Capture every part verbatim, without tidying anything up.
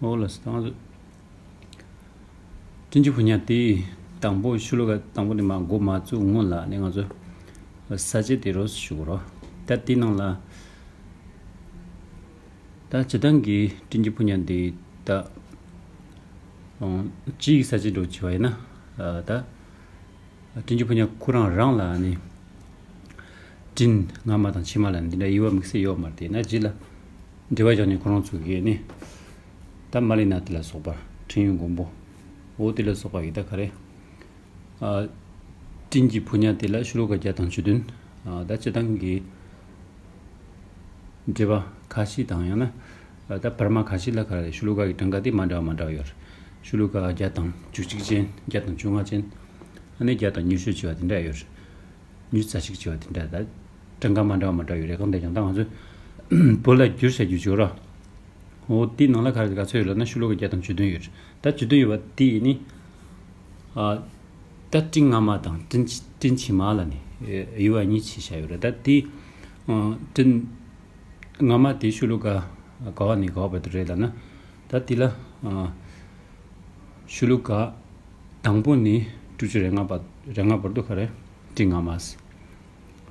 ཨོ་ལགས་སོ། ད་ང་ཚོ་སྤྲིན་གྱི་ཕོ་ཉ་དེ་དང་པོ་ཤུ་ལུ་ཀ་དང་པོ་ནས་མར་འགོ་མ་བཙུགས་སྔོན་ལ་ནི་ང་ཚོ་ས་བཅད་དེ་རོ་ཞུ་གོ་རོ། ད་དེའི་ནང་ལ་ད་སྤྱིར་བཏང་གི་སྤྲིན་གྱི་ཕོ་ཉ་འདི་ད་སྤྱིའི་ས་བཅད་འགྲོ་བྱས་པ་ཡིན་ན། ད་སྤྲིན་གྱི་ཕོ་ཉ་ཁོ་རང་རང་ལ་ནི་སྤྲིན་སྔ་མ་དང་ཕྱི་མ་ལ་འདི་འདྲ་དབྱེ་བ་དམིགས་བསལ་ཡོད་མ་རེད། ཡིན་ན་རྗེས་ལ་འགྲེལ་པ་བཞག་ནས་ཁོ་རང་ཚོ་གིས་ནི་ད་མ་ལི་ན་དེ་ལ་སོགས་པ་འཕྲིན་ཡུལ་མགོན་པོ་འོ་དེ་ལ་སོགས་པ་ཡི་ད་ག་རེ། ཨ། སྤྲིན་གྱི་ཕོ་ཉ་དེ་ལ་ཤུ་ལུ་ཀ་བརྒྱ་དང་བཅུ་བདུན། ཨ། ད་སྤྱིར་བཏང་གི་འགྲེལ་པ་ཁ་ཤས་དང་ཡང་ན་ཨ་ད་བར་མ་ཁ་ཤས་ལ་ག་རེ་ཤུ་ལུ་ཀ་གི་གྲངས་ཀ་དེ་མ་འདྲ་བ་མ་འདྲ་བ་ཡོད་རེད། ཤུ་ལུ་ཀ་བརྒྱ་དང་བཅུ་གཅིག་ཅན། བརྒྱ་དང་བཅོ་ལྔ་ཅན། ཨ་ནི་བརྒྱ་དང་ཉི་ཤུ་བྱས་པ་དེ་འདྲ་ཡོད་རེད། ཉི་ཤུ་རྩ་གཅིག་བྱས་པ་དེ་འདྲ། ད་གྲངས་ཀ་མ་འདྲ་བ་མ་འདྲ་བ་ཡོད་རེད། གང་ལྟར་ཀྱང་ད་ང་ཚོས་བོད་ལ་བསྒྱུར་བྱ་རྒྱུ་བྱོས་ར། འོ་དེའི་ནང་ལ་ག་རེ་ག་ཚོད་ཡོད་ལབ་ན་ཤུ་ལུ་ཀ་བརྒྱ་དང་བཅུ་བདུན་ཡོད་རེད། ད་བཅུ་བདུན་ཡོད་པ་དེ་ནི་ཨ་ད་སྤྲིན་སྔ་མ་དང་སྤྲིན་ཕྱི་སྤྲིན་ཕྱི་མ་ལ་ནི་དབྱེ་བ་གཉིས་ཕྱེ་བྱ་ཡོད་རེད། ད་དེ་ཨ་སྤྲིན་སྔ་མ་དེ་ཤུ་ལུ་ཀ་ག་བ་ནས་ག་བ་བར་དུ་རེད་ལབ་ན། ད་དེ་ལ་ཨ་ཤུ་ལུ་ཀ་དང་པོ་ནས་དྲུག་ཅུ་རེ་ལྔ་བར་རེ་ལྔ་བར་དུ་ག་རེ་སྤྲིན་སྔ་མ་ཟེར།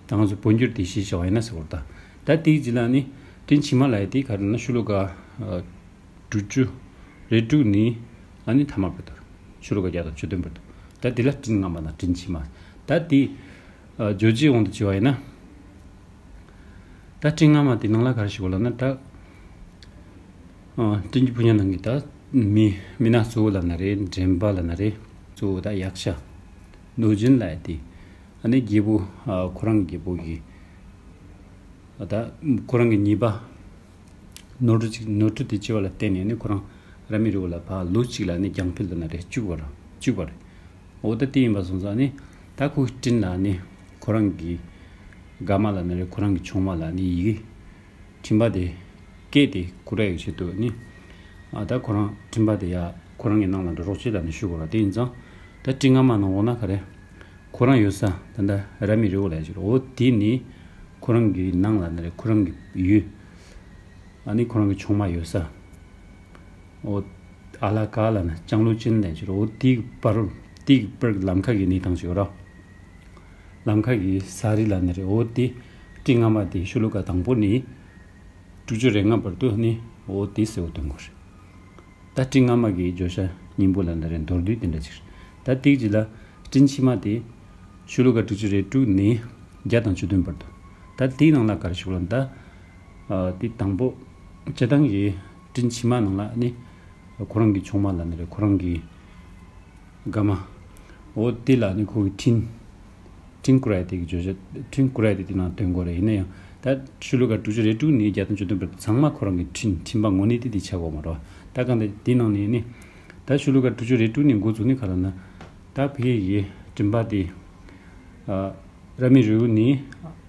ད་ང་ཚོ་བོད་འགྱུར་དེ་གཞི་བཞག་པ་ཡིན་ན་ཟེར་བ་རེད། ད་ད་དེའི་རྗེས་ལ་ནི་སྤྲིན་ཕྱི་མ་ལབ་ཡ་དེ་ག་རེ་ན་ཤུ་ལུ་ཀ་ཨ་དྲུག་ཅུ་རེ་དྲུག་ནས་ཨ་ནི་ཐ་མ་བར་དུ། ཤུ་ལུ་ཀ་བརྒྱ་དང་བཅུ་བདུན་བར་དུ། ད་དེ་ལ་སྤྲིན་སྔ་མ་དང་སྤྲིན་ཕྱི་མ། ད་དེ་ཨ་བརྗོད་བྱའི་དབང་དུ་བྱས་པ་ཡིན་ན། ད་སྤྲིན་སྔ་མ་དེ་ནང་ལ་ག་རེ་ཞིག་ཡོད་ལབ་ན། ད་ཨ་སྤྲིན་གྱི་ཕོ་ཉ་ནང་གི་ད་མི་མི་སྣ་གཙོ་བོ་ལབ་ན་རེད། འདྲེན་པ་ལབ་ན་རེད། གཙོ་བོ་ད་ཡག་ཤ་གནོད་སྦྱིན་ལབ་ཡ་དེ། ཨ་ནི་རྒྱལ་པོ་ཨ་ཁོ་རང་གི་རྒྱལ་པོ་གི་ད་ཁོ་རང་གི་ཉེས་པ་ནོར་འཁྲུལ་ཅིག་ནོར་འཁྲུལ་དེ་བྱས་པ་ལ་བརྟེན་ནས་ནི་ཁོ་རང་ར་མི་རི་བོ་ལ་ཕར་ལོ་གཅིག་ལ་ནི་རྒྱང་འཕེལ་ལབ་ན་རེད། བཅུག་པ་རེད། བཅུག་པ་རེད། འོ་ད་དེ་ཡིན་པ་སོང་ཙང་ནི་ད་ཁོའི་སྤྲིན་ལ་ནི་ཁོ་རང་གི་དགའ་མ་ལབ་ན་རེད། ཁོ་རང་གི་ཆུང་མ་ལ་ནི་ཡི་གེ་འཕྲིན་པ་དེ་སྐད་དེ་ཁོ་ར་ཡི་ཆེད་དུ་ནི་ཨ་ད་ཁོ་རང་འཕྲིན་པ་དེ་ཡ་ཁོ་རང་གི་ནང་ལ་འགྲོ་རོགས་བྱེད་ལབ་ནི་ཞུ་དགོས་ར། དེ་ཡིན་ཙང་ད་སྤྲིན་སྔ་མ་ནང་འོ་ན་ག་རེ། ཁོ་རང་ཡོད་ས་ད་ལྟ་ར་མི་རི་བོ་ལབ་ཡ་ཅིག་རེད། འོ་དེ་ནི་ཁོ་རང་གི་ནང་ལབ་ན་རེད། ཁོ་རང་གི་ཡུལ། ཨ་ནི་ཁོ་རང་གི་ཆུང་མ་ཡོད་ས། འོ་ཨ་ལ་ཀ་ལབ་ན་ལྕང་ལོ་ཅན་ལབ་ཡ་ཅིག་རེད། འོ་དེའི་བར་དེའི་བར་ལམ་ཁ་གི་གནས་སྟངས་ཅིག་ཡོད་ར། ལམ་ཁ་གི་ས་རི་ལབ་ན་རེད། འོ་དེ་སྤྲིན་སྔ་མ་དེ་ཤུ་ལུ་ཀ་དང་པོ་ནས་དྲུག་ཅུ་རེ་ལྔ་བར་དུ་ནི་འོ་དེ་གསལ་བོ་སྟོན་དགོས་རེད། ད་སྤྲིན་སྔ་མ་གི་བརྗོད་བྱ་སྙིང་པོ་ལབ་ན་རེད། མདོར་བསྡུས་དེ་འདྲ་ཅིག་རེད། ད་དེའི་རྗེས་ལ་སྤྲིན་ཕྱི་མ་དེ་ཤུ་ལུ་ཀ་དྲུག་ཅུ་རེ་དྲུག་ནས་བརྒྱ་དང་བཅུ་བདུན་བར་དུ། ད་དེའི་ནང་ལ་ག་རེ་ཞིག་ལབ་ན། ད་ཨ་དེ་དང་པོ་སྤྱིར་བཏང་གི་སྤྲིན་ཕྱི་མ་ནང་ལ་ནི་ཁོ་རང་གི་ཆུང་མ་ལབ་ན་རེད། ཁོ་རང་གི་དགའ་མ། འོ་དེ་ལ་ནི་ཁོ་གི་འཕྲིན། འཕྲིན་བསྐུར་ཡ་དེ་གི་བརྗོད་བྱ། འཕྲིན་བསྐུར་ཡ་དེ་དེ་ནང་སྟོན་དགོས་རེད། ཡིན་ན་ཡང་ད་ཤུ་ལུ་ཀ་དྲུག་ཅུ་རེ་དྲུག་ནས་བརྒྱ་དང་བཅུ་བདུན་བར་དུ་ཚང་མ་ཁོ་རང་གི་འཕྲིན། འཕྲིན་པ་ངོ་ནས་དེ་དེ་ཆགས་དགོས་མ་རེད། ད་གང་ལྟར་དེ་ནང་ནས་ནི་ད་ཤུ་ལུ་ཀ་དྲུག་ཅུ་རེ་དྲུག་ནས་འགོ་བཙུགས་ནས་ག་ལབ་ན། ད་ཕ་གི་ཡི་འཕྲིན་པ་དེ་ཨ་ར་མི་རི་བོ་ནས་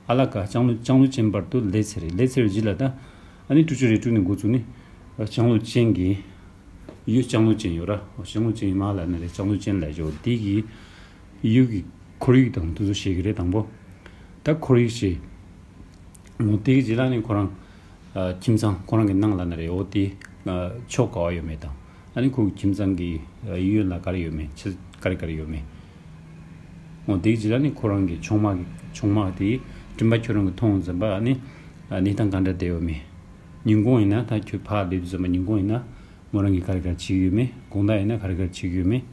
ཨ་ལ་ཀ་ལྕང་ལོ་ལྕང་ལོ་ཅན་བར་དུ་སླེབས་ཚར་རེད། སླེབས་ཚར་བའི་རྗེས་ལ་ད་ཨ་ནི་དྲུག་ཅུ་རེ་དྲུག་ནས་འགོ་བཙུགས་ནས་ལྕང་ལོ་ཅན་གྱི་ཡུལ། ལྕང་ལོ་ཅན་ཡོད་ར། ལྕང་ལོ་ཅན་ཡི་མ་ལབ་ན་རེད། ལྕང་ལོ་ཅན་ལབ་ཡ་ཅིག་ཡོད། དེ་གི་ཡུལ་གྱི་ཁོར་ཡུག་དང་དེ་ཚོ་བཤད་ཀྱི་རེད། དང་པོ་ད་ཁོར་ཡུག་བཤད། འོ་དེ་གི་རྗེས་ལ་ནི་ཁོ་རང་ཨ་ཁྱིམ་ཚང་ཁོ་རང་གི་ནང་ལབ་ན་རེད། འོ་དེ་ཨ་ཕྱོགས་ག་བ་ཡོད་མེད་དང་། ཨ་ནི་ཁོ་གི་ཁྱིམ་ཚང་གི་ཨ་གཡས་གཡོན་ལ་ག་རེ་ཡོད་མེད། ཆ་ག་རེ་ག་རེ་ཡོད་མེད། འོ་དེ་གི་རྗེས་ལ་ནི་ཁོ་རང་གི་ཆུང་མ་གི་ཆུང་མ་དེ་སྤྲིན་པ་ཁྱོད་རང་གི་མཐོང་ཙམ་པ་ཨ་ནི་ཨ་གནས་སྟངས་ག་འདྲ་བསྡད་ཡོད་མེད། ཉིན་གུང་ཡིན་ན་ད་ཁྱོད་ཕར་སླེབས་ཙམ་པ་ཉིན་གུང་ཡིན་ན་མོ་རང་གིས་ག་རེ་ག་རེ་བྱེད་ཀྱི་ཡོད་མེད། དགོང་དག་ཡིན་ན་ག་རེ་ག་རེ་བྱེད་ཀྱི་ཡོད་མེད།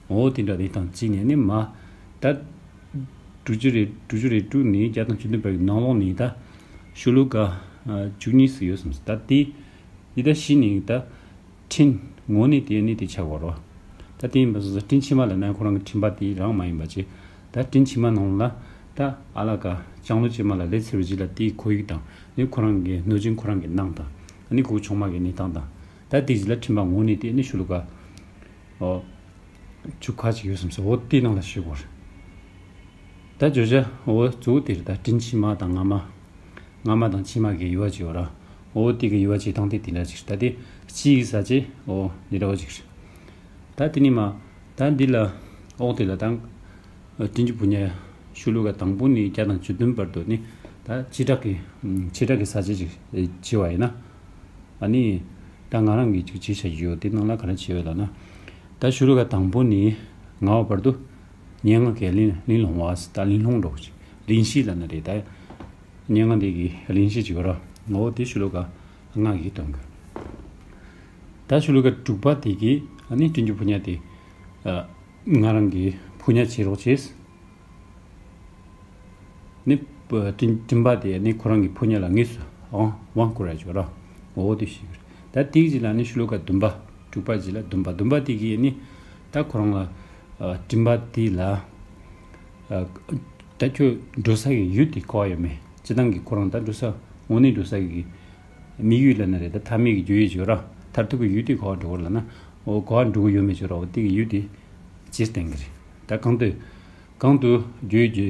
འོ་དེ་འདྲ་དེ་དང་རྩིས་ནས་ནི་མ་ད་དྲུག་ཅུ་རེ་དྲུག་ཅུ་རེ་དྲུག་ནས་བརྒྱ་དང་བཅུ་བདུན་བར་གྱི་ནང་ལོགས་ནས་ད་ཤུ་ལུ་ཀ་ཨ་བཅུ་གཉིས་སུ་ཡོད་སོང་ཟེར། ད་དེ་འདི་ད་གཞི་ནས་ད་འཕྲིན་ངོ་ནས་དེ་ནི་དེ་ཆགས་པ་རེད། ད་དེ་ཡིན་པ་སོང་ཙང་སྤྲིན་ཕྱི་མ་ལབ་ན་ཁོ་རང་གི་འཕྲིན་པ་དེ་རང་མ་ཡིན་པ་བྱས། ད་སྤྲིན་ཕྱི་མ་ནང་ལ་ད་ཨ་ལ་ཀ་ལྕང་ལོ་ཅན་མ་ལ་སླེབས་ཚར་བའི་རྗེས་ལ་དེའི་ཁོར་ཡུག་དང་ནི་ཁོ་རང་གི་གནོད་སྦྱིན་ཁོ་རང་གི་གནང་སྟངས། ཨ་ནི་ཁོའི་ཆུང་མ་གི་གནས་སྟངས་དང་། ད་དེའི་རྗེས་ལ་འཕྲིན་པ་ངོ་ནས་དེ་ནི་ཤུ་ལུ་ཀ་ཨོ། བཅུ་ཁ་ཅིག་ཡོད་སོང་ཟེར། འོ་དེའི་ནང་ལ་ཞུ་དགོས་རེད། ད་བརྗོད་བྱ་འོ་གཙོ་བོ་དེ་རེད། ད་སྤྲིན་ཕྱི་མ་དང་སྔ་མ། སྔ་མ་དང་ཕྱི་མ་གི་དབྱེ་བ་ཅིག་ཡོད་ར། འོ་དེ་གི་དབྱེ་བ་བྱེད་སྟངས་དེ་དེ་འདྲ་ཅིག་རེད། ད་དེ་སྤྱིའི་ས་བཅད་འོ་འདི་འདྲ་བོ་ཅིག་རེད། ད་དེ་ནས་མ་ད་འདི་ལ་འོག་དེ་ལ་ད་སྤྲིན་གྱི་བུ་ཉ་ཤུ་ལུ་ཀ་དང་པོ་ནས་བརྒྱ་དང་བཅུ་བདུན་བར་དུ་ནི་ད་བྱེ་བྲག་གི་བྱེ་བྲག་གི་ས་བཅད་ཅིག་བྱས་པ་ཡིན་ན། ཨ་ནི། ད་ང་རང་གིས་ཅིག་བྱས་བཞག་རྒྱུ་ཡོད། དེ་ནང་ལ་ག་རེ་བྱས་ཡོད་ལབ་ན། ད་ཤུ་ལུ་ཀ་དང་པོ་ནས་ལྔ་བ་བར་དུ་སྙན་ངག་གི་གླེང་གླེང་སློང་བ། ད་གླེང་སློང་འདྲ་བོ་ཅིག་གླེང་གཞི་ལབ་ན་རེད། ད་སྙན་ངག་འདི་གི་གླེང་གཞི་ཅིག་ཡོད་ར། འོ་དེ་ཤུ་ལུ་ཀ་ལྔ་གིས་སྟོན་དགོས། ད་ཤུ་ལུ་ཀ་དྲུག་པ་དེ་གི་ཨ་ནི་སྤྲིན་རྒྱུག་ཕོ་ཉ་དེ། ཨ། ང་རང་གི་ཕོ་ཉ་བྱེད་རོགས་བྱས། ནི་སྤྲིན་སྤྲིན་པ་དེ་ནི་ཁོ་རང་གི་ཕོ་ཉ་ལ་དངོས་སུ་དབང་དབང་བསྐུར་ཡ་ཅིག་ར། འོ་དེ་ཞིག་རེད། ད་དེའི་རྗེས་ལ་ནི་ཤུ་ལུ་ཀ་བདུན་པ། དྲུག་པ་རྗེས་ལ་བདུན་པ། བདུན་པ་དེ་གིས་ནི་ད་ཁོ་རང་ལ་ཨ་སྤྲིན་པ་དེ་ལ་ཨ་ད་ཁྱོད་འགྲོ་ས་གི་ཡུལ་དེ་གོ་བ་ཡོད་མེད། སྤྱིར་བཏང་གི་ཁོ་རང་ད་འགྲོ་ས་དངོས་གནས་འགྲོ་ས་གི་དམིགས་ཡུལ་ལབ་ན་རེད། ད་མཐའ་མའི་གི་རྒྱུ་ཡུལ་ཅིག་ཡོད་ར། མཐར་ཐུག་གི་ཡུལ་དེ་ག་པར་འགྲོ་གི་ཡོད་ལབ་ན། འོ་ག་པར་འགྲོ་གི་ཡོད་མེད་ཅིག་ཡོད་ར། འོ་དེ་གི་ཡུལ་དེ་སྤྱིར་བསྟན་གི་རེད། ད་གང་དུ་གང་དུ་རྒྱུ་ཡུལ་གྱི་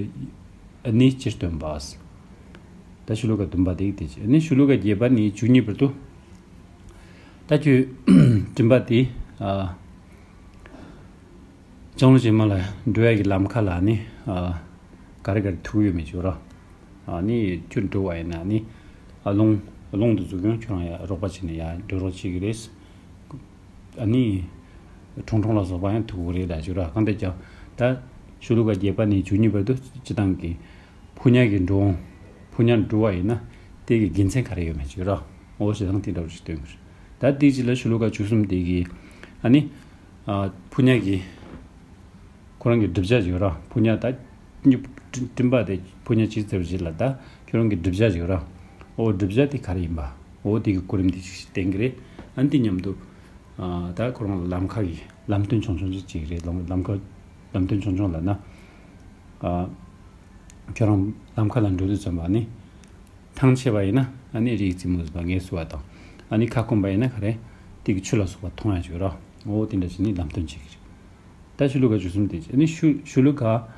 གནས་སྤྱིར་སྟོན་པ། ད་ཤུ་ལུ་ཀ་བདུན་པ་དེ་གི་དེ་བྱས། ཨ་ནི་ཤུ་ལུ་ཀ་བརྒྱད་པ་ནས་བཅུ་གཉིས་བར་དུ། ད་ཁྱོད་སྤྲིན་པ་དེ་ཨ། ལྕང་ལོ་ཅན་མ་ལ་འགྲོ་ཡ་གི་ལམ་ཁ་ལ་ནི་ཨ་ག་རེ་ག་རེ་ཐུག་ཡོད་མེད་ཅིག་ཡོད་ར། ཨ་ནི་ཁྱོད་འགྲོ་བ་ཡིན་ན་ནི་ཨ་རླུང་རླུང་དེ་ཚོ་ཀྱང་ཁྱོད་རང་ཡ་རོགས་པ་བྱས་ནས་ཡ་འགྲོ་རོགས་བྱེད་ཀྱི་རེད། ཨ་ནི་ཁྲུང་ཁྲུང་ལ་སོགས་པ་ཡང་ཐུག་གི་རེད་ལབ་ཅིག་ཡོད་ར། གང་ལྟར་ཀྱང་ད་ཤུ་ལུ་ཀ་བརྒྱད་པ་ནས་བཅུ་གཉིས་བར་དུ་སྤྱིར་བཏང་གི་ཕོ་ཉ་གི་འགྲོ་འོང་། ཕོ་ཉ་འགྲོ་བ་ཡིན་ན་དེ་གི་དགེ་མཚན་ག་རེ་ཡོད་མེད་ཅིག་ཡོད་ར། འོ་ཞེ་སྡང་དེ་འདྲ་བོ་ཞིག་སྟོན་གི་རེད། ད་དེའི་རྗེས་ལ་ཤུ་ལུ་ཀ་བཅུ་གསུམ་དེ་གི་ཨ་ནི། ཨ། ཕོ་ཉ་གི་ཁོ་རང་གི་བསྒྲུབ་བྱ་ཅིག་ཡོད་ར། ཕོ་ཉ་ད་སྤྲིན་པ་དེ་ཕོ་ཉ་ཅིག་ཟེར་བ་ཞིག་ལ་ད་ཁྱོད་རང་གི་བསྒྲུབ་བྱ་ཅིག་ཡོད་ར། འོ་བསྒྲུབ་བྱ་དེ་ག་རེ་ཡིན་པ། འོ་དེ་གི་གོ་རིམ་དེ་ཅིག་བསྟན་གི་རེད། ཨ་ནི་དེ་མཉམ་དུ་ཨ་ད་ཁོ་རང་ལ་ལམ་ཁ་གི་ལམ་སྟོན་ཆུང་ཆུང་ཅིག་ཅིག་རེད། ལམ་ལམ་ཁ་ལམ་སྟོན་ཆུང་ཆུང་ལབ་ན། ཨ་ཁྱོད་རང་ལམ་ཁ་ལ་འགྲོ་དུས་ཙམ་པ་ནི། ཐང་ཆད་པ་ཡིན་ན་ཨ་ནི་རིའི་རྩེ་མོ་ཟིན་པ་ངལ་གསོ་བ་དང་། ཨ་ནི་ཁ་སྐོམ་པ་ཡིན་ན་ག་རེ་དེ་གི་ཆུ་ལ་སོགས་པ་འཐུང་ཡ་ཅིག་ཡོད་ར། འོ་དེ་འདྲ་བྱས་ནས་ལམ་སྟོན་བྱེད་ཀྱི་རེད། ད་ཤུ་ལུ་ཀ་བཅུ་གསུམ་དེ་བྱས། ཨ་ནི་ཤུ་ཤུ་ལུ་ཀ་ཨ་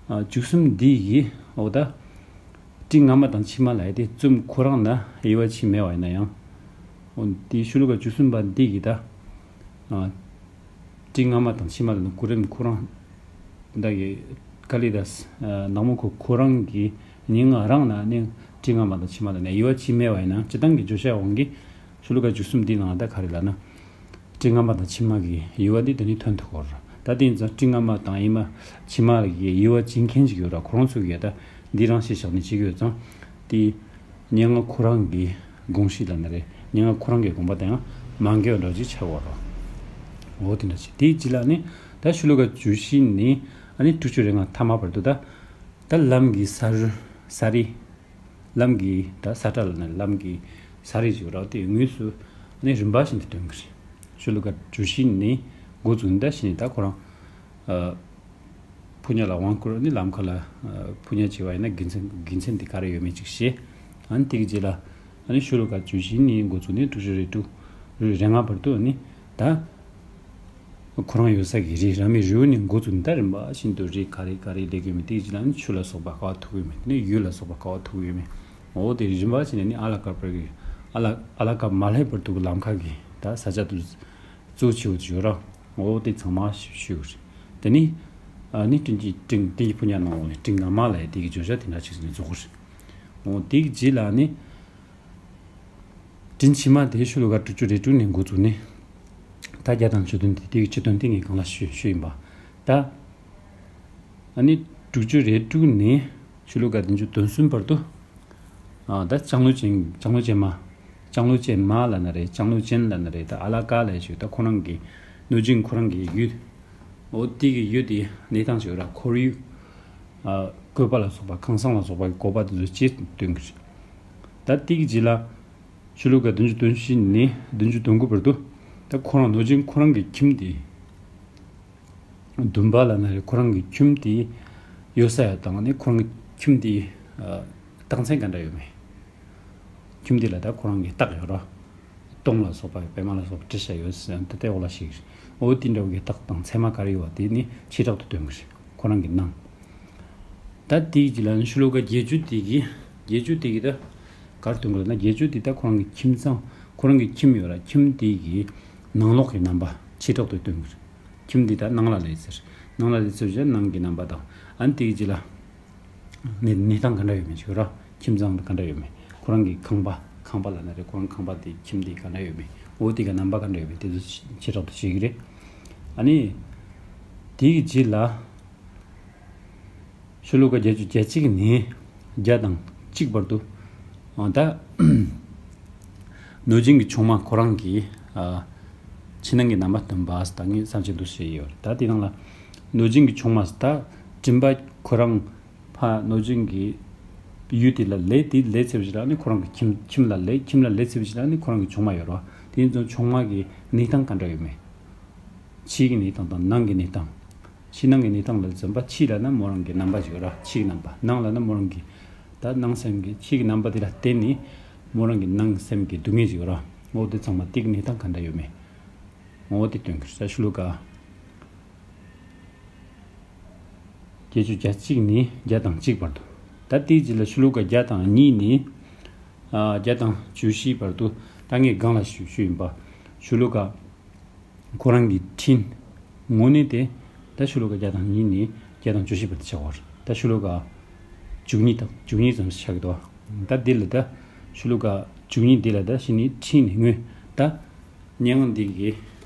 བཅུ་གསུམ་འདི་ཡིས་འོ་ད་སྤྲིན་སྔ་མ་དང་ཕྱི་མ་ལབ་ཡ་དེ་བཙུམ་ཁོ་རང་ན་དབྱེ་བ་ཕྱེ་མེད་པ་ཡིན་ན་ཡང་། འོ་དེ་ཤུ་ལུ་ཀ་བཅུ་གསུམ་པ་འདི་ཡིས་ད་ཨ། སྤྲིན་སྔ་མ་དང་ཕྱི་མ་ལ་ནི་གོ་རིམ་ཁོ་རང་། ད་གི་ཀཱ་ལི་དཱས་ནག་མོ་ཁོ་ཁོ་རང་གི་སྙན་ངག་རང་ན་ནི་སྤྲིན་སྔ་མ་དང་ཕྱི་མ་ལ་ནི་དབྱེ་བ་ཕྱེ་མེད་པ་ཡིན་ན། སྤྱིར་བཏང་གི་བརྗོད་བྱ་དབང་གིས་ཤུ་ལུ་ཀ་བཅུ་གསུམ་འདིའི་ནང་ད་ག་རེ་ལབ་ན། སྤྲིན་སྔ་མ་དང་ཕྱི་མ་གི་དབྱེ་བ་འདི་དེ་ནི་ཐོན་ཐུབ་ཀྱི་ཡོད་རེད། ད་དེ་ཡིན་ཙང་སྤྲིན་སྔ་མ་དང་དབྱེ་མ་ཕྱི་མ་གི་དབྱེ་བ་འབྱེད་མཁན་ཞིག་ཡོད་ར། ཁོ་རང་ཚོ་གིས་ད་འདི་རང་བཤད་བཞག་ནས་བྱེད་ཀྱི་ཡོད་ཙང་དེ། སྙན་ངག་ཁོ་རང་གི་དགོངས་གཞི་ལབ་ན་རེད། སྙན་ངག་ཁོ་རང་གི་དགོངས་པ་དང་ཡང་མ་འགལ་བ་འདྲ་ཅིག་ཆགས་པ་རེད། འོ་དེ་འདྲ་ཅིག་དེའི་རྗེས་ལ་ནི་ད་ཤུ་ལུ་ཀ་བཅུ་བཞི་ནས་ཨ་ནི་དྲུག་ཅུ་རེ་ལྔ་ཐ་མ་བར་དུ་ད། ད་ལམ་གྱི་ས་རི། ས་རི། ལམ་གྱི་ད་ས་ཁྲ་ལབ་ན་ལམ་གྱི་ས་རི་ཅིག་ཡོད་ར། དེ་དངོས་སུ་ཨ་ནི་རིམ་པ་བཞིན་དུ་སྟོན་གྱི་རེད། ཤུ་ལུ་ཀ་བཅུ་བཞི་ནས་འགོ་བཙུགས་ནས་ད་བྱས་ནས་ད་ཁོ་རང་ཨ། ཕོ་ཉ་ལ་དབང་བསྐུར་ནི་ལམ་ཁ་ལ་ཨ་ཕོ་ཉ་བྱས་པ་ཡིན་ན་དགེ་མཚན་དགེ་མཚན་དེ་ག་རེ་ཡོད་མེད་ཅིག་བཤད། ཨ་ནི་དེ་གི་རྗེས་ལ་ཨ་ནི་ཤུ་ལུ་ཀ་བཅུ་བཞི་ནས་འགོ་བཙུགས་ནས་དྲུག་ཅུ་རེ་དྲུག་རེ་ལྔ་བར་དུ་ཨ་ནི་ད་ཁོ་རང་ཡོད་ས་གི་རི་ར་མའི་རི་བོ་ནས་འགོ་བཙུགས་ནས་ད་རིམ་པ་བཞིན་དུ་རི་ག་རེ་ག་རེ་སླེབས་ཀྱི་ཡོད་མེད། དེ་གི་རྗེས་ལ་ཨ་ནི་ཆུ་ལ་སོགས་པ་ག་པར་ཐུག་ཡོད་མེད། དེ་ནས་ཡུལ་ལ་སོགས་པ་ག་པར་ཐུག་ཡོད་མེད། འོ་དེ་རིམ་པ་བྱས་ནས་ནི་ཨ་ལ་ཀར་བར་གི་ཨ་ལ་ཨ་ལ་ཀར་མ་སླེབས་བར་དུ་གི་ལམ་ཁ་གི་ད་ས་ཆ་དུ་གཙོ་ཆེ་བོ་ཅིག་ཡོད་ར། འོ་དེ་ཚང་མ་ཞུ་ཞུ་གི་རེད། དེ་ནི་ཨ་ནི་སྤྲིན་གྱི་སྤྲིན་སྤྲིན་གྱི་ཕོ་ཉ་ནང་ལོགས་ནས་སྤྲིན་སྔ་མ་ལབ་ཡ་དེ་གི་བརྗོད་བྱ་དེ་འདྲ་ཅིག་ནས་རྫོགས་གི་རེད། འོ་དེ་གི་རྗེས་ལ་ནི་སྤྲིན་ཕྱི་མ་དེ་ཤུ་ལུ་ཀ་དྲུག་ཅུ་རེ་དྲུག་ནས་འགོ་བཙུགས་ནས་ད་བརྒྱ་དང་བཅུ་བདུན་དེ་དེ་གི་སྤྱི་དོན་དེ་ངས་གང་ལ་ཞུ་ཞུ་ཡིན་པ། ད་ཨ་ནི་དྲུག་ཅུ་རེ་དྲུག་ནས་ཤུ་ལུ་ཀ་བདུན་ཅུ་དོན་གསུམ་བར་དུ། ཨ་ད་ལྕང་ལོ་ཅན་ལྕང་ལོ་ཅན་མ། ལྕང་ལོ་ཅན་མ་ལབ་ན་རེད། ལྕང་ལོ་ཅན་ལབ་ན་རེད། ད་ཨ་ལ་ཀ་ལབ་ཞིག་ད་ཁོ་རང་གི་གནོད་སྦྱིན་ཁོ་རང་གི་ཡུལ། འོ་དེ་གི་ཡུལ་དེ་གནས་སྟངས་ཤིག་ཡོད་ར། ཁོར་ཡུག་ཨ་བཀོད་པ་ལ་སོགས་པ་ཁང་བཟང་ལ་སོགས་པ་གི་བཀོད་པ་དེ་ཚོ་ཅིག་སྟོན་གི་རེད། ད་དེ་གི་རྗེས་ལ་ཤུ་ལུ་ཀ་བདུན་ཅུ་དོན་བཞི་ནས་བདུན་ཅུ་དོན་དགུ་བར་དུ་ད་ཁོ་རང་གནོད་སྦྱིན་ཁོ་རང་གི་ཁྱིམ་དེ། བདུན་པ་ལབ་ན་རེད། ཁོ་རང་གི་ཁྱིམ་དེ་ཡོད་ས་ཡ་དང་ནི་ཁོ་རང་གི་ཁྱིམ་དེ་ཨ་རྟགས་མཚན་ག་འདྲ་ཡོད་མེད། ཁྱིམ་དེ་ལ་ད་ཁོ་རང་གི་རྟགས་ཡོད་ར། སྟོང་ལ་སོགས་པ་པད་མ་ལ་སོགས་པ་བྲིས་བཞག་ཡོད་ཟེར་ན་དེ་ལྟའི་འོག་ལ་ཞིག་རེད། འོ་དེ་འདྲ་བོ་གི་རྟགས་དང་མཚན་མ་ག་རེ་ཡོད་པ་དེ་ནི་ཆེ་དྲག་ཏུ་སྟོན་གི་རེད། ཁོ་རང་གི་སྣང་། ད་དེའི་རྗེས་ལ་ནི་ཤུ་ལུ་ཀ་བརྒྱད་ཅུ་དེ་གི་བརྒྱད་ཅུ་དེ་གི་ད་ག་རེ་སྟོན་གི་རེད་ན། བརྒྱད་ཅུ་དེ་ད་ཁོ་རང་གི་ཁྱིམ་ཚང་ཁོ་རང་གི་ཁྱིམ་ཡོད་ར། ཁྱིམ་དེ་གི་ནང་ལོགས་ཀྱི་རྣམ་པ་ཆེ་དྲག་ཏུ་སྟོན་གི་རེད། ཁྱིམ་འདི་ད་ནང་ལ་ལས་ཟེར། ནང་ལ་ལས་ཟེར་བྱས་ནང་གི་རྣམ་པ་དང་། ཨ་ནི་དེའི་རྗེས་ལ་གནས་གནས་སྟངས་ག་འདྲ་ཡོད་མེད་ཅིག་ར། ཁྱིམ་ཚང་ག་འདྲ་ཡོད་མེད། ཁོ་རང་གི་ཁང་པ་ཁང་པ་ལབ་ན་རེད། ཁོ་རང་ཁང་པ་དེ་ཁྱིམ་དེ་ག་འདྲ་ཡོད་མེད། འོ་དེ་ག་རྣམ་པ་ག་འདྲ་ཡོད་པས་དེ་ཚོ་ཆེ་ཕྲ་དུ་ཤེས་ཀྱི་རེད། ཨ་ནི་དེའི་རྗེས་ལ་ཤོ་ལོ་ཀ་བརྒྱད་ཅུ་གྱ་གཅིག་ནས་བརྒྱ་དང་གཅིག་བར་དུ། ཨ་ད་གནོད་སྦྱིན་གྱི་ཆུང་མ་ཁོ་རང་གིས་ཨ་ཕྱི་ནང་གི་རྣམ་པ་སྟོན་པ་ད་ངས་བསམ་ཚུལ་འདུག་བཤད་ཡོད་རེད། ད་དེ་ནང་ལ་གནོད་སྦྱིན་གྱི་ཆུང་མ་ད་སྤྲིན་པ་ཁོ་རང་ཕ་གནོད་སྦྱིན་གྱི་ཡུལ་དེ་ལ་ལས་དེ་ལས་ཚེ་བ་ཞིག་ལ་ནི་ཁོ་རང་གི་ཁྱིམ་ཁྱིམ་ལ་ལས་ཁྱིམ་ལ་ལས་ཚེ་བ་ཞིག་ལ་ནི་ཁོ་རང་གི་ཆུང་མ་ཡོད་རེད་བ། དེ་ཡིན་ཙང་ཆུང་མ་གི་གནས་སྟངས་ག་འདྲ་ཡོད་མེད། ཕྱིའི་གི་གནས་སྟངས་དང་ནང་གི་གནས་སྟངས། ཕྱི་ནང་གི་གནས་སྟངས་ལ་འཛིན་པ་ཕྱི་ལ་ན་མོ་རང་གི་རྣམ་པ་ཞིག་ཡོད་ར། ཕྱི་གི་རྣམ་པ། ནང་ལ་ན་མོ་རང་གི་ད་ནང་སེམས་ཀྱི་ཕྱི་གི་རྣམ་པ་དེ་ལ་བརྟེན་ནས་མོ་རང་གི་ནང་སེམས་ཀྱི་སྡུག་བསྔལ་ཞིག་ཡོད་ར། འོ་དེ་ཚང་མ་དེ་གི་གནས་སྟངས་ག་འདྲ་ཡོད་མེད། འོ་དེ་སྟོན་གི་རེད། ཤོ་ལོ་ཀ་བརྒྱད་ཅུ་གྱ་གཅིག་ནས་བརྒྱ་དང་གཅིག་བར་དུ། ད་དེའི་རྗེས་ལ་ཤོ་ལོ་ཀ་བརྒྱ་དང་གཉིས་ནས་ཨ་བརྒྱ་དང་བཅུ་བཞི་བར་དུ། ད་ངས་སྒང་ལ་ཞུ་ཞུ་ཡིན་པ། ཤོ་ལོ་ཀ་ཁོ་རང་གི་འཕྲིན་དངོས་གནས་དེ་ད་ཤོ་ལོ་ཀ་བརྒྱ་དང་གཉིས་ནས་བརྒྱ་དང་བཅུ་བཞི་བར་དུ་ཆགས་པ་རེད། ད་ཤོ་ལོ་ཀ་བཅུ་གཉིས་དང་བཅུ་གཉིས་ཙམ་ཞིག་ཆགས་ཀྱི་འདུག་ད་འདི་ལ་ད་ཤོ་ལོ་ཀ་བཅུ་གཉིས་འདི་ལ་ད་ཕྱི་ནས་འཕྲིན་དངོས་ད། སྙན་ངག་འདི་གི་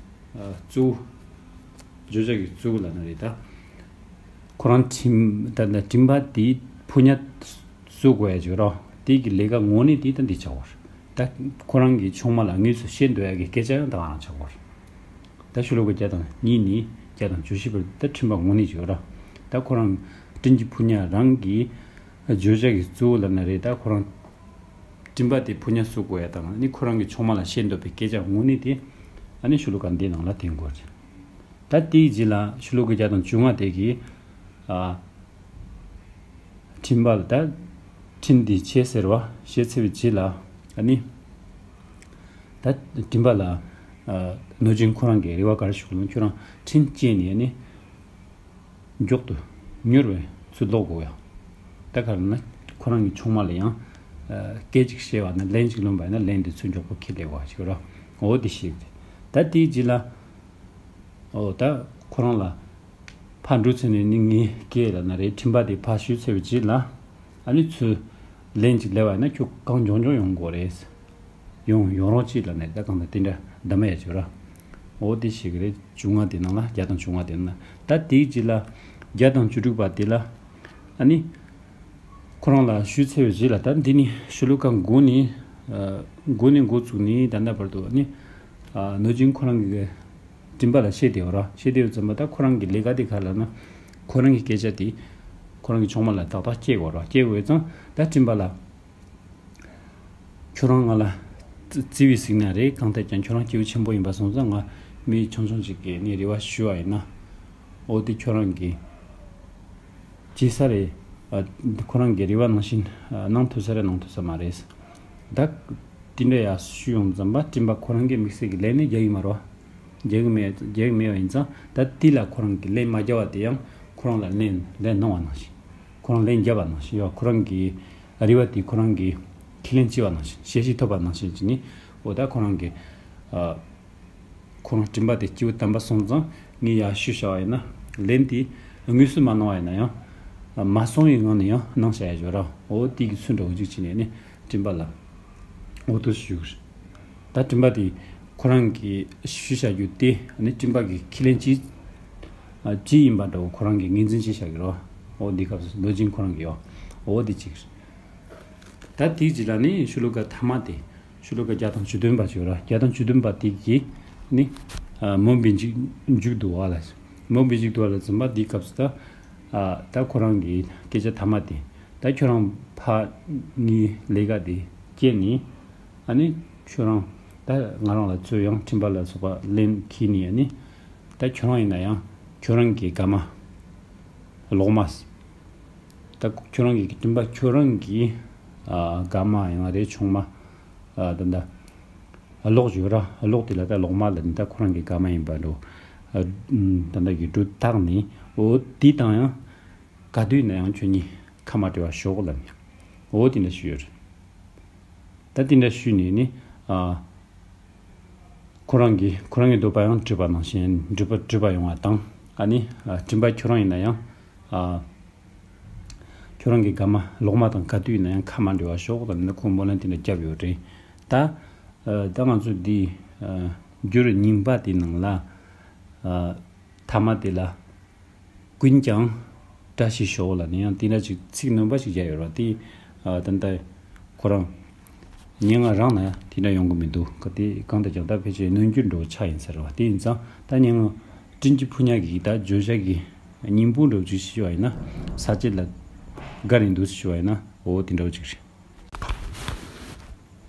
ཨ་གཙོ་བོ། བརྗོད་བྱ་གི་གཙོ་བོ་ལབ་ན་རེད་ད། ཁོ་རང་སྤྲིན་ད་ད་སྤྲིན་པ་དེའི་ཕོ་ཉ་གསོ་དགོས་ཡ་ཅིག་རོ། དེ་གི་ལས་ཀ་དངོས་གནས་དེ་ད་འདི་ཆགས་པ་རེད། ད་ཁོ་རང་གི་ཆུང་མ་ལ་དངོས་སུ་བཤད་འདོད་ཡ་གི་སྐད་ཆ་ཡང་ད་ག་རང་ཆགས་པ་རེད། ད་ཤོ་ལོ་ཀ་བརྒྱ་དང་གཉིས་ནས་བརྒྱ་དང་བཅུ་བཞི་བར་ད་སྤྲིན་པ་དངོས་གནས་ཅིག་རོ། ད་ཁོ་རང་སྤྲིན་གྱི་ཕོ་ཉ་རང་གི་བརྗོད་བྱ་གི་གཙོ་བོ་ལབ་ན་རེད། ད་ཁོ་རང་སྤྲིན་པ་དེ་ཕོ་ཉ་གསོ་དགོས་ཡ་དང་ནི་ཁོ་རང་གི་ཆུང་མ་ལ་བཤད་འདོད་པའི་སྐད་ཆ་དངོས་གནས་དེ་ཨ་ནི་ཤོ་ལོ་ཀ་འདིའི་ནང་ལ་འཐེན་དགོས་རེད། ད་དེའི་རྗེས་ལ་ཤོ་ལོ་ཀ་བརྒྱ་དང་བཅོ་ལྔ་དེ་གི་ཨ་སྤྲིན་པ་ལ་ད་འཕྲིན་འདི་བྱས་ཟེར་བ་བྱས་ཚར་བའི་རྗེས་ལ་ཨ་ནི་ད་སྤྲིན་པ་ལ་ཨ་གནོད་སྦྱིན་ཁོ་རང་གི་རེ་བ་ག་རེ་ཞུ་གི་ལ་ཁྱོད་རང་འཕྲིན་བཅད་ནས་ཨ་ནི། མགྱོགས་དུ་མྱུར་བའི་ཚུལ་ལོག་དགོས་ཡ། ད་ག་རེ་ན་ཁོ་རང་གི་ཆུང་མ་ལ་ཡང་ཨ་སྐད་ཅིག་བཤད་པ་ན་ལན་ཅིག་ལོན་པ་ཡིན་ན་ལན་དེ་ཚུར་མགྱོགས་པོ་ཁྱེར་སླེབས་པ་ཞིག་ར། འོ་དེ་ཤེས་ཀྱི་རེད། ད་དེའི་རྗེས་ལ་འོ་ད་ཁོ་རང་ལ་ཕར་འགྲོ་ཚུན་ནས་ནི་ངའི་སྐད་ལ་ན་རེ་འཕྲིན་པ་དེ་ཕར་ཞུས་ཚར་བའི་རྗེས་ལ་ཨ་ནི་ཚུར་ལན་ཅིག་སླེབས་པ་ཡིན་ན་ཁྱོད་གང་མགྱོགས་མགྱོགས་ཡོང་དགོས་རེད། ཡོང་ཡོང་རོགས་གྱིས་ལབ་ནས་ད་གང་ལྟར་དེ་འདྲ་འདམ་ཡ་བྱོས་ར། འོ་དེ་ཞིག་རེད། བཅོ་ལྔ་དེ་ནང་ལ་བརྒྱ་དང་བཅོ་ལྔ་དེ་ནང་ལ་ད་དེའི་རྗེས་ལ་བརྒྱ་དང་བཅུ་དྲུག་པ་དེ་ལ་ཨ་ནི་ཁོ་རང་ལ་ཞུས་ཚར་བའི་རྗེས་ལ་ད་འདི་ནི་ཤོ་ལོ་ཀ་འགོ་ནས་ཨ་འགོ་ནས་འགོ་བཙུགས་ནས་ད་ལྟ་བར་དུ་ཨ་ནི་ཨ་གནོད་སྦྱིན་ཁོ་རང་གི་སྤྲིན་པ་ལ་བཤད་བསྡད་ཡོད་ར། བཤད་བསྡད་ཡོད་ཙམ་པ་ད་ཁོ་རང་གི་ལས་ཀ་དེ་ག་ལབ་ན་ཁོ་རང་གི་སྐད་ཆ་དེ་ཁོ་རང་གི་ཆུང་མ་ལ་ཏག་ཏག་སྐྱེལ་དགོས་ར། སྐྱེལ་དགོས་ཙང་ད་སྤྲིན་པ་ལ། ཁྱོད་རང་ང་ལ་བརྩི་བརྩི་བས་ཟིན་ན་རེད། གང་ལྟར་ཀྱང་ཁྱོད་རང་སྐྱེས་བུ་ཆེན་པོ་ཡིན་པ་སོང་ཙང་ང་མི་ཆུང་ཆུང་ཅིག་གིས་ནི་རེ་བ་ཞུ་བ་ཡིན་ན། འོ་དེ་ཁྱོད་རང་གིས་བྱེད་ས་རེད། ཨ་ཁོ་རང་གི་རེ་བ་ནང་བཞིན་ཨ་གནང་ཐུབ་ས་རེད་གནང་ཐུབ་ས་མ་རེད། ད་དེ་འདྲ་ཡ་ཞུ་ཡོང་ཙམ་པ་སྤྲིན་པ་ཁོ་རང་གི་དམིགས་བསལ་གྱི་ལན་ནི་རྒྱག་གི་མ་རེད་བ། རྒྱག་གི་མེད་རྒྱག་གི་མེད་པ་ཡིན་ཙང་ད་དེ་ལ་ཁོ་རང་གིས་ལན་མ་རྒྱབ་པ་དེ་ཡང་ཁོ་རང་ལ་ལན་ལན་གནང་བ་ནང་བཞིན། ཁོ་རང་ལན་བརྒྱབ་པ་ནང་བཞིན་ཡོད། ཁོ་རང་གི་རེ་བ་དེ་ཁོ་རང་གི་ཁས་ལེན་བྱས་པ་ནང་བཞིན་ཞལ་བཞེས་ཐོབ་པ་ནང་བཞིན་བྱས་ནས་འོ་ད་ཁོ་རང་གི་ཨ་ཁོ་རང་སྤྲིན་པ་དེ་སྐྱེས་བུ་དམ་པ་སོང་ཙང་ངས་ཡར་ཞུས་བཞག་པ་ཡིན་ན་ལན་དེ་དངོས་སུ་མ་གནང་བ་ཡིན་ན་ཡང་ཨ་མ་གསུང་བའི་ངང་ནས་ཡང་གནང་བཞག་ཡ་ཡོད་ར། འོ་དེ་གི་ཚུལ་འདྲ་བོ་ཅིག་བྱས་ནས་ནི་སྤྲིན་པ་ལ་འོ་དེ་ཞུས། ད་སྤྲིན་པ་དེ་ཁོ་རང་གིས་ཞུས་བཞག་རྒྱུ་དེ་ནི་སྤྲིན་པ་གི་ཁས་ལེན་ཅིག་ཨ་ཅིག་ཡིན་པ་འདྲ་བོ་ཁོ་རང་གིས་ངོས་འཛིན་བྱས་བཞག་གི་རེད། འོ་འདི་སྐབས་སུ་གནོད་སྦྱིན་ཁོ་རང་གིས་ཡོད། འོ་འདི་གཅིག་རེད། ད་དེའི་རྗེས་ལ་ནི་ཤོ་ལོ་ཀ་ཐ་མ་དེ་ཤོ་ལོ་ཀ་བརྒྱ་དང་བཅུ་བདུན་པ་ཅིག་ཡོད་ར། བརྒྱ་དང་བཅུ་བདུན་པ་དེ་གིས་ནི་ཨ་མུན་པའི་མཇུག་མཇུག་བསྡུ་བ་ལ་མུན་པའི་མཇུག་བསྡུ་བ་ལ་འཛིན་པ་འདི་སྐབས་སུ་ད་ཨ་ད་ཁོ་རང་གི་སྐད་ཆ་ཐ་མ་དེ། ད་ཁྱོད་རང་ཕ་ནི་ལས་ཀ་དེ་སྐྱེལ་ནི། ཨ་ནི་ཁྱོད་རང་ད་ང་རང་ལ་ཚོད་ཡང་སྤྲིན་པ་ལ་སོགས་པ་ལན་ཁྱེར་ནི། ཨ་ནི་ད་ཁྱོད་རང་ཡིན་ན་ཡང་ཁྱོད་རང་གི་དགའ་མ་ལོག་མ། ད་ཁྱོད་རང་གི་སྤྲིན་པ་ཁྱོད་རང་གི་ཨ་དགའ་མ་ཡང་རེད་ཆུང་མ་ཨ་ད་ད་གློག་ཡོད་ར། གློག་དེ་ལ་ད་ལོག་མ་ལ་ནི་ད་ཁོ་རང་གི་དགའ་མ་ཡིན་པ་འགྲོ། ཨ་ད་ད་གི་འགྲོ་བཏགས་ནི་འོ་དེ་དང་ཡང་ག་དུས་ན་ཡང་ཁྱོད་གཉིས་ཁ་མ་བྲལ་བར་ཤོག་ལབ་ནས་འོ་དེ་འདྲ་ཞུས་ཡོད་རེད། ད་དེ་འདྲ་ཞུས་ནས་ནི་ཨ་ཁོ་རང་གིས་ཁོ་རང་གི་འདོད་པ་ཡང་འགྲུབ་པ་ནང་བཞིན་འགྲུབ་པ་འགྲུབ་པ་ཡོང་བ་དང་ཨ་ནི་ཨ་སྤྲིན་པ་ཁྱོད་རང་ཡིན་ན་ཡང་ཨ་ཁྱོད་རང་གི་དགའ་མ་ལོག་མ་དང་ག་དུས་ཡིན་ན་ཡང་ཁ་མ་འབྲལ་བར་ཤོག་ལབ་ནས་ཁོ་སྨོན་ལམ་དེ་འདྲ་བརྒྱབ་ཡོད་རེད། ད་ཨ་ད་ང་ཚོ་འདི་ འགྱུར་རྙིང་པ་དེའི་ནང་ལ། ཨ། ཐ་མ་དེ་ལ། ཀུན་ཀྱང་བཀྲ་ཤིས་ཤོག་ལབ་ནས་ཡང་དེ་འདྲ་ཅིག་ཚིག་སྣོན་པ་ཞིག་བརྒྱབ་ཡོད་རེད་བ། དེ། ཨ། ད་ལྟ་ཁོ་རང་སྙན་ངག་རང་ན་ཡང་དེ་འདྲ་ཡོང་གི་མི་འདུག་ག་དེ་གང་ལྟར་ཀྱང་ད་ཕལ་ཆེར་སྣོན་རྒྱུན་འདྲ་བོ་ཆགས་ཡིན་ས་རེད་བ། དེ་ཡིན་ཙང་ད་སྙན་ངག་སྤྲིན་གྱི་ཕོ་ཉ་གི་ད་བརྗོད་བྱ་གི་སྙིང་པོ་འདྲ་བོ་ཅིག་ཞུ་བ་ཡིན་ན། ས་བཅད་ལ་དགའ་ནས་འདུག་ཞུ་བ་ཡིན་ན། འོ་དེ་འདྲ་བོ་ཅིག་རེད།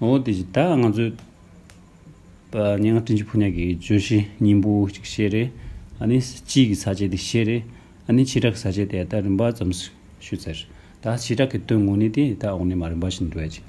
འོ་དེ་བཞིན་ད་ང་ཚོས་སྙན་ངག་སྤྲིན་གྱི་ཕོ་ཉ་གི་བརྗོད་གཞི་སྙིང་པོ་གཅིག་བཤད་རེད། ཨ་ནི་སྤྱི་གི་ས་བཅད་དེ་བཤད་རེད། ཨ་ནི་བྱེ་བྲག་གི་ས་བཅད་དེ་ད་རིམ་པ་ཙམ་ཞུས་ཚར། ད་བྱེ་བྲག་གི་དོན་དངོས་གནས་དེ་ད་འོག་ནས་མར་རིམ་པ་བཞིན་འགྲོ་ཡ་ཅིག